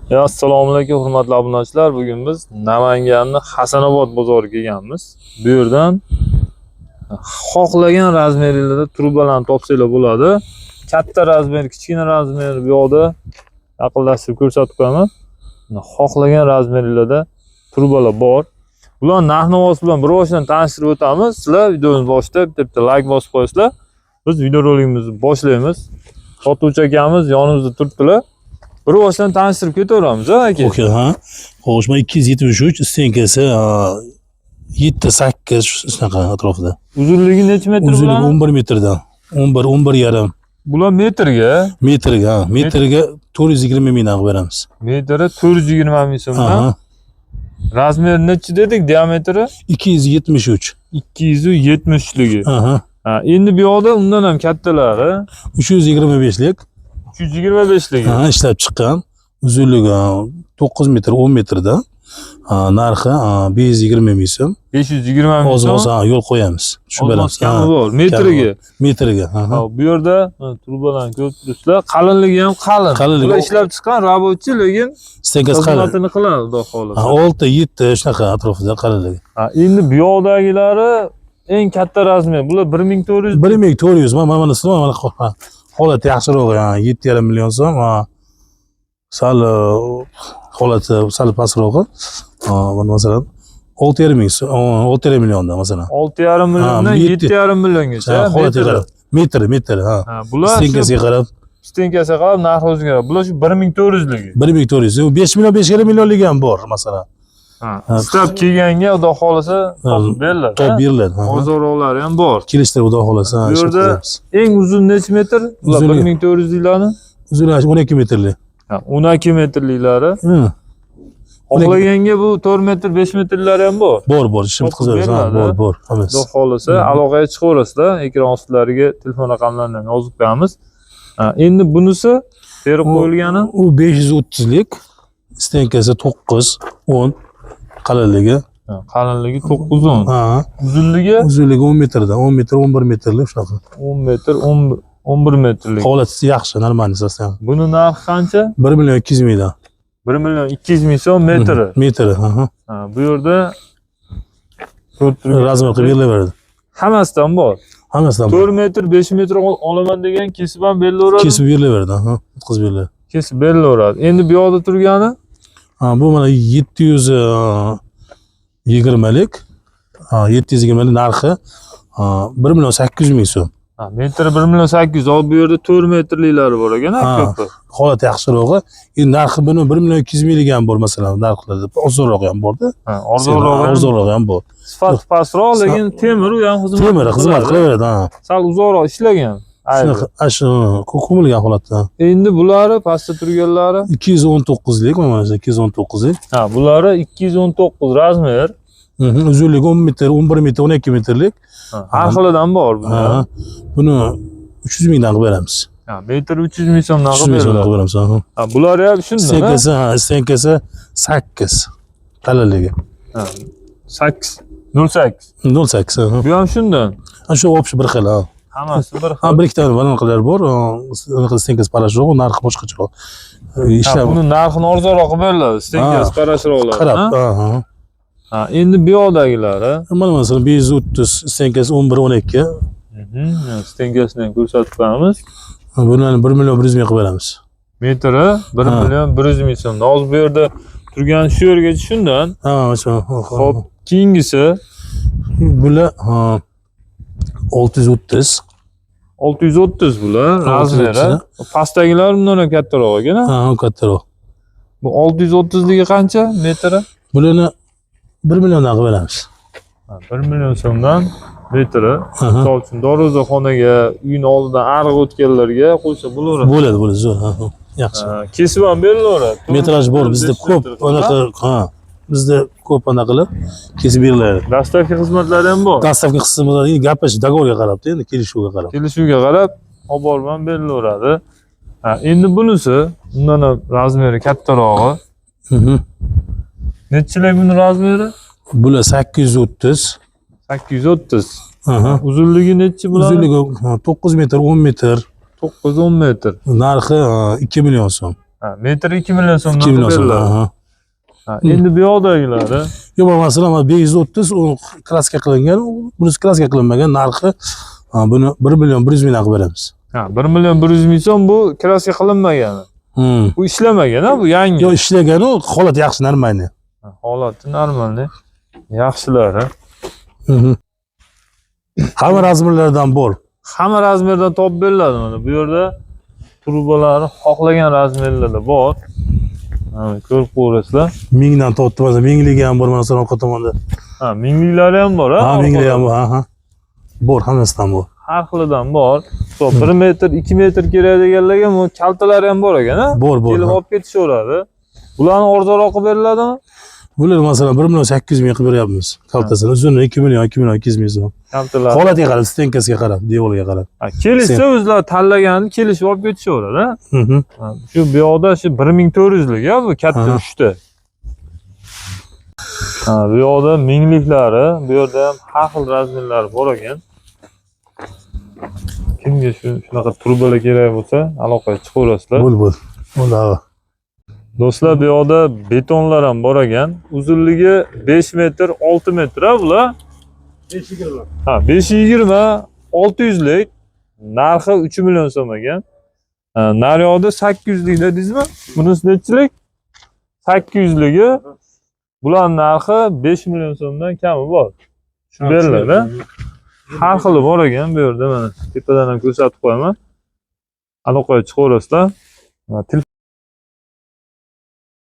Ya, assalomu alaykum, hurmatli obunachilar. Bugun biz Namanganni Hasanobod bozoriga kelganmiz. Bu yerdan xohlagan razmeringlarda trubalarni topsanglar bo'ladi. Katta razmer, kichkina razmer bu yoqda yaqinlashtirib ko'rsatib qo'yaman. Mana, xohlagan razmeringlarda trubalar bor. Bular narx-navosi bilan bir boshidan tanishtirib o'tamiz. Sizlar videomiz boshida bitta bitta like bosib qo'yasizlar. Biz videorolikimizni boshlaymiz. Sotuvchi akamiz yonimizda turibdilar. Bir boshidan tanishtirib ketaveramiz, ha, aka. Okey, ha. Xo'sh, mana 273 стенка si 7 8 shunaqa atrofida. Uzunligi necha metr Uzunligi bularni? 11 metrdan. 11, 11 yarim. Bular metrga, Metrga, ha. Metrga 420 mingdan qilib beramiz. Metri 420 ming so'mdan. Aha. Razmeri nechi dedik, diametri? 273. 273ligi. Aha. Ha, endi bu yoqda undan ham kattalari. 325lik. 325ligi. Ha, ishlab chiqqan. Uzunligi 9 metr, 10 metrdan. Ha, narxi 520 ming so'm. 520 ming Oz so'm. oz, ha, yo'l qo'yamiz. Tushib Oz beramiz. kami Ha, bor metriga. Metriga. Aha. Ha, bu yerda mana trubalarni ko'rib turibsizlar. Qalinligi ham qalin. Qalinligi- Bular ishlab chiqqan рабочий, lekin Стенка si qalin. xizmatini qiladi, xudo xohlasa. Ha, 6, 7 shunaqa atrofida qalinligi. Ha, endi bu yoqdagilari eng katta razmer. Bular 1400. 1400. Mana mana holati yaxshiroq, 7,5 million so'm. Ha, sal holati sal pastrog'i. Ha, mana masalan 6,5 ming so'm, 6,5 millionda masalan. 6,5 milliondan Ha, 7,5 milliongacha Ha, holatiga metri. qarab. Metr, metr, ha. Ha, bular shu Стенка siga qarab. Стенка siga qarab narx o'zgaradi. Bular shu 1400ligi. 1400. U 5 million, 5,5 millionligi ham bor masalan. Ha. Ha. Istab kelganga xudo xohlasa topib beriladi. Top ha? beriladi. Ha. Ozonroqlari ham bor. Kelishtirib, xudo xohlasa, Bu ishlab yerda qo'yamiz. eng uzun necha metr? Bular Uzunligi- 1400liklarni? Uzunligi 12 metrli. Ha, 12 metrliklari. Hı. Xohlaganga bu 4 metr, 5 metrlari ham bor. Bor, bor, ishib Topib o'tkazamiz. Ha, beriladi. bor, bor. Hammasi. Xudo xohlasa aloqaga chiqaverasizlar. Ekran ostilariga telefon raqamlarini ham yozib qo'yamiz. Ha, endi bunisi terib qo'yilgani. U 530lik, стенка si 9, 10 qalinligi. Ha, qalinligi 9 10. Ha, Uzunligi uzunligi 10 metrdan, 10 metr, 11 metrlik shunaqa. 10 metr, 10 11 metrlik. Holati yaxshi, нормальный состояние. Buni narxi qancha? 1 million 200 mingdan. 1 million 200 ming so'm metri. Metri, ha. Ha, bu yerda ko'rib turgan Razmer qilib berilaveradi. Hammasidan bor. Hammasidan bor. 4 metr, 5 metr olaman degan kesib ham berilaveradi. Kesib berilaveradi, ha. O'tkazib beriladi. Kesib berilaveradi. Endi bu yoqda turgani? Ha, bu mana 720lik. Ha, 720lik narxi, ha, 1 million 800 ming so'm. Ha, metri 1 million 800. Hozir bu yerda 4 metrliklari bor ekan, ha, Ha. ko'pi. Holati yaxshirog'i. Endi narxi buni 1 million 200 mingligi ham bor masalan, narxlarda osonrog'i ham borda. Ha, arzonrog'i ham. Arzonrog'i ham bor. Sifati pastroq, lekin temir u ham xizmat Temir xizmat qiladi. qilaveradi, ha. Sal uzoqroq ishlagan. Aybi. Shunaqa, ana shu ko'milgan holatda. Endi bulari pastda turganlari? 219lik, mana shu 219lik. Ha, bulari 219 razmer. Uzunligi 10 metr, 11 metr, 12 metrlik. Ha, har xilidan bor buni. Ha, buni 300 mingdan qilib beramiz. Ha, metr 300 ming so'mdan 300 qilib ming so'mdan beriladi. qilib beramiz. Ha. Ha, bulari ham shundan, ha? Стенка si, ha, стенка si 8 qalinligi. Ha, 8 08. 0.8, ha. Bu ham shundan. Ha, shu общий bir xil, ha. Hammasi bir Ha, xil. bir ikkita anaqalar bor, anaqa стенка si parashroq, narxi boshqacharoq. Ha, Ishlab buni narxini arzonroq qilib beriladi. Стенка si parashroqlar. qarab, Ha? ha. Ha, endi bu yoqdagilari. Mana masalan 530, стенка si 11, 12. Стенка sini ham ko'rsatib qo'yamiz. Buni 1 million 100 ming qilib beramiz. Metri 1 Ha. million 100 ming so'm. Hozir bu yerda turgan shu yergacha shundan. Ha, shu. Xo'p, keyingisi? Bular, ha, 630. 630 bular razmeri. 630. Pastdagilar bundan ham kattaroq ekan, ha? Ha, u kattaroq. Bu 630ligi qancha metri? Bularni 1 milliondan qilib beramiz. Ha, 1 million so'mdan metri. Aha. Misol uchun darvozaxonaga, uyni oldidan ariq o'tganlarga qo'ysa bo'laveradi. Bo'ladi, bo'ladi, zo'r. Ha, ha. Yaxshi. Ha, kesib ham berilaveradi. Metraj bor bizda 4 ko'p, metr. anaqa, ha. Bizda ko'p anaqalar kesib beriladi. Доставка xizmatlari ham bor. Доставка qismida gaplash, договор ga qarabda, endi kelishuvga qarab. Kelishuvga qarab olib borib ham berilaveradi. Ha, endi bunisi undan ham razmeri kattarog'i. Nechilik buni razmeri? Bular 830. 830. Aha. Uzunligi nechi bular? Uzunligi, ha, 9 metr, 10 metr. 9-10 metr. Narxi, ha, 2 million so'm. Ha, metri 2 million so'mdan 2 million qilib so'm. beriladi. Aha. Ha, endi bu yoqdagilari Yo'q, masalan, mana 530, u краска qilingan, bunisi краска qilinmagan, narxi ha, buni 1 million 100 mingdan qilib beramiz. Ha, 1 million 100 ming so'm bu краска qilinmagani. Bu ishlamagan, ha, bu yangi. Yo'q, ishlagani u holat yaxshi, нормальный. Ha, holati нормальный. Yaxshilari. Hamma размер lardan bor. Hamma размер dan topib beriladi mana bu yerda trubalarni xohlagan размер larda bor. Mana ko'rib ko'rasizlar. Mingdan tortib, masalan, mingligi ham bor, masalan, orqa tomonda. Ha, mingliklari ham bor, ha? Ha, mingligi ham bor, ha, ha. Bor, hammasidan bor. Har xilidan bor. So, 1 metr, 2 metr kerak deganlarga bu kaltalari ham bor ekan, ha? Bor, bor. Kelib Ha. olib ketishaveradi. Bularni arzonroq qilib beriladimi? Bular masalan 1 million 800 ming qilib beryapmiz. Kaltasini uzuni 2 million, 2 million 200 ming so'm. Kaltalar. Holatiga qarab, стенка siga qarab, devorga qarab. Ha, kelishsa o'zlari tanlaganini kelishib olib ketishaveradi, ha? Ha, shu bu yoqda shu 1400 lik, ha, bu katta uchta. Ha, bu yoqda mingliklari, bu yerda ham har xil размер lari bor ekan. Kimga shu shunaqa trubalar kerak bo'lsa, aloqaga chiqaverasizlar. Bo'l, bo'l. Bo'ldi, ha. Do'stlar, bu yoqda betonlar ham bor ekan. Uzunligi 5 metr, 6 metr, ha, bular? 520. Ha, 520, 600 lik, narxi 3 million so'm ekan. Ha, naryoqda 800 lik dedingizmi? Bunisi nechilik? 800 ligi. Bular narxi 5 million so'mdan kami bor. Shu beriladi. Har xili bor ekan bu yerda mana tepadan ham ko'rsatib qo'yaman. Aloqaga chiqaverasizlar. Mana.